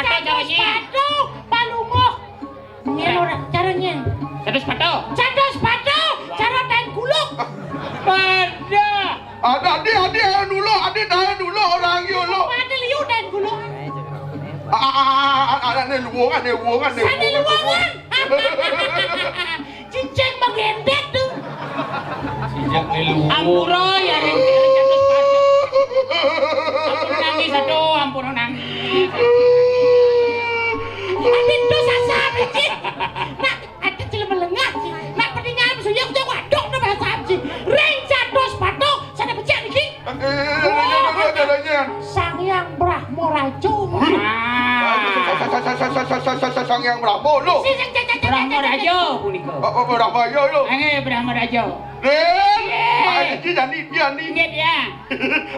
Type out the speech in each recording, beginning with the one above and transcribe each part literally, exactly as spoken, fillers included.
Apa caranya? Sepatu, palungguh. Nyén ora cara nyén. Satu sepatu. Satu sepatu, cara taén guluk. Pada. Ada, adi, adi, ayo dulu, adi, taén dulu, orang yo lo. Pada liu taén guluk. Ah, ah, ah, ah, ah, ini luwungan, ini luwungan, ini Sane luwungan, ini luwungan. Cincin menggendet tuh. Sijak melu. Ampura ya, Ring, Ring, jatuh sepatu. Ampun nangis, aduh, ampun nangis. Ati tuh sasar iki. Nak, ati jelema lengah iki. Nak petingan suyuk tuh waduk tuh bahasa iki. Ring jatuh sepatu, sana becek iki. Eh, eh, eh, eh, eh, eh, eh, eh. Sang Hyang Brahma Raja. Ah. Sa-, sa-, sa-, Sang Hyang Brahma lo. Si, si, si, si, si, Brahma si, si, Raja punika. Oh, oh, Brahma Raja lo. Eh, Brahma Raja. Rin, Ye. Ayo, Ji, Jani, Jani. Inggih, ya.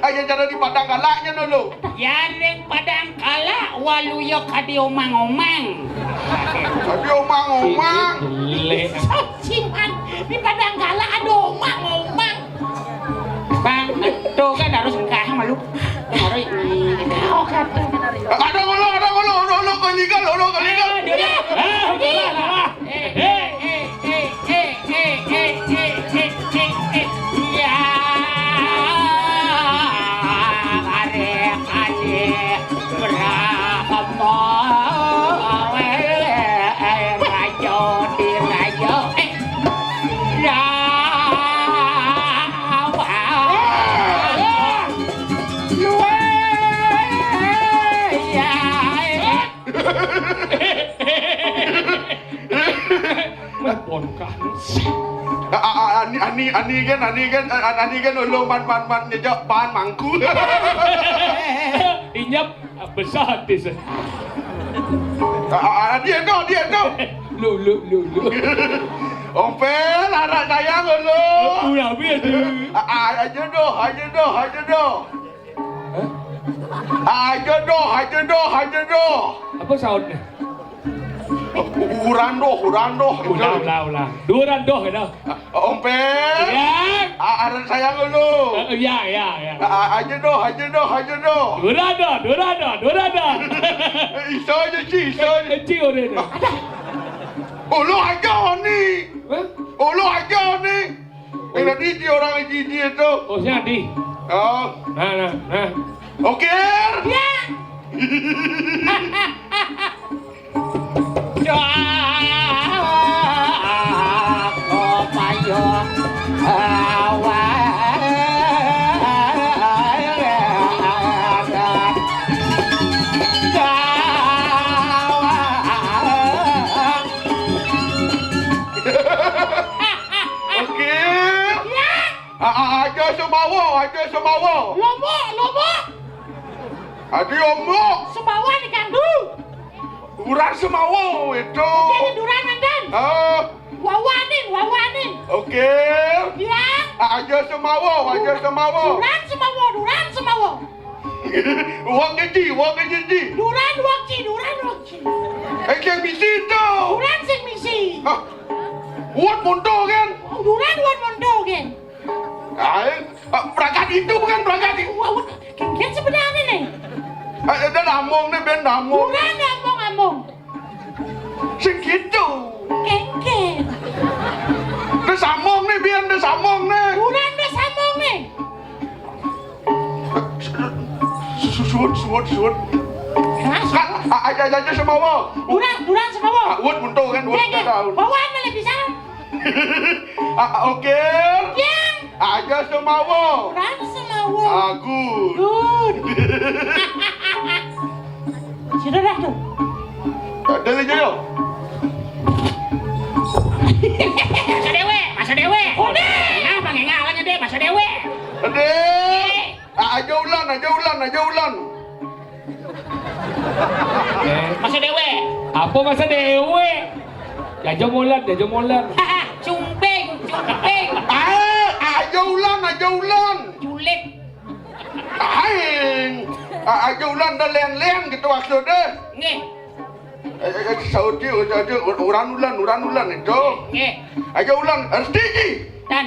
Ayo, cara di Padang Galaknya dulu. Ya, ring Padang Galak, waluya kadi omang-omang. Kadi omang-omang. Jelek. Ciman, di Padang Galak ada omang-omang. Bang, tuh kan harus engkah malu. Harus. Oh, kata. Ada ngolo, ada ngolo, ngolo, ngolo, keligal, ngolo, keligal. Ah, dia. Ah, udah lah, lah. Eh, eh, eh, eh, eh, eh, eh, eh, eh, eh, eh. Ya, are, are, Brahma, eh, eh, raja, di raja, eh. Ya, wah. Luar, ya, eh. Bongkah. A-, a-, a-, ani, ani, ani kan, ani kan, a-, a-, ani kan ulun man, man, man nyejak pan mangku. Inyap besar hati sih. A-, a-, a-, dia tu, dia tu. Lu, lu, lu, lu. Ompel, anak sayang ulun. Udah habis tu. A-, a-, aja doh, aja doh, aja doh. Hah? Aja doh, aja doh, aja doh. Apa sautnya? Uran doh, uran doh. Ulang, ulang, ulang. Duran doh, gitu. Ompel. Ya. A-, aran sayang lu. Eh, ya, ya, ya. A-, a-, aja doh, aja doh, aja doh. Duran doh, duran doh, duran doh. Iso aja, Ci, iso aja. Eh, Ci, udah, udah. Ulu aja ni. Hah? Ulu aja ni. Yang tadi Ci orang Ci, Ci itu. Oh, si Adi. Oh. Nah, nah, nah. Oke. Ya. Oke. Ya. A-, a-, aja semawa, aja semawa. Lombok, Lombok. Adi Lombok. Semawa ni kandu. Urang semawa itu. Jadi duran mantan. Ah. Wawanin, wawanin. Oke. Ya. A-, aja semawa, aja semawa. Duran semawa, duran semawa. Wong keji, wong keji. Duran wong ci, duran wong ci. Eh, sing misi itu. Duran sing misi. Ah. Wot monto kan? Duran wot monto kan? Ah, eh, ah, perangkat itu bukan perangkat itu. Wah, wah, kengken sebenarnya nih. Ah, ada namung nih, ben namung. Duran namung, namung. Segitu. Kengken. Ada sambung nih, biar ada sambung nih. Duran ada sambung nih. Suwun, suwun, suwun. Hah? Kan, a-, aja, aja, aja semawa. Duran, duran semawa. Ah, wut buntu kan, wut. Iya, iya. Bawaan mana bisa? Ah, ah, oke. Yang. Aja semawa. Duran semawa. Agus. Good. Sudah dah tuh. Ada lagi yo. Masa dewe, masa dewe. Udah. Nah, panggil ngalanya deh, masa dewe. Ada. Eh. A-, aja ulan, aja ulan, aja ulan. Eh. Masa dewe. Apa masa dewe? Jaja molan, jaja molan. Cumping, cumping. Ah, aja ulan, aja ulan. Culik. Aing. A-, aja ulan dah len-len gitu maksudnya. Nggih. Eh, eh, eh, saudi, saudi, uran ulan, uran ulan itu. Nggih. Aja ulan, harus tinggi. Dan.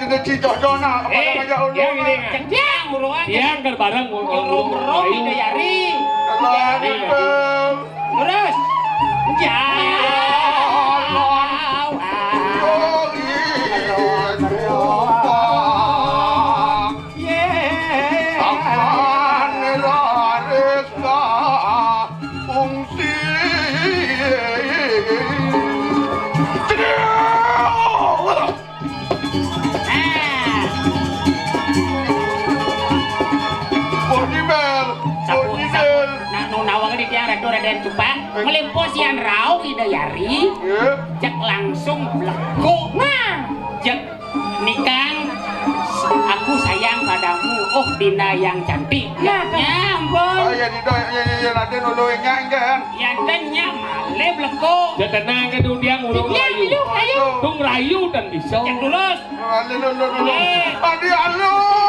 kena cicah jona, apa Eh, namanya dia ulung? Gini, Cek tiang, buruan. Tiang kan bareng, Urung-urung, Ida Yari. Kalau Iya. Terus. Jauh. Oh, iya. Ye. Aman, laris, fungsi. Ah. Bunyi bel, Sapu, bunyi sapu. Bel. Nah, nu nawang di tiang Ratu Raden Cupang, Eh. Melimpo sian rauh Ida Yari, Iya. Cek langsung bleko. Nah, cek nikang, aku sayang padamu. Oh, Dinda yang cantik. Nah, ya ampun. Oh, ya, Dinda, ya, ya, ya, Raden, ulun ingat, kan? Ya, dan nya malih beleko. Ya, tenang, kan, Dudang, ulun ngerayu. Tung ngerayu dan bisa. Cek tulus. Aduh, aduh, aduh, aduh. Adi, aduh.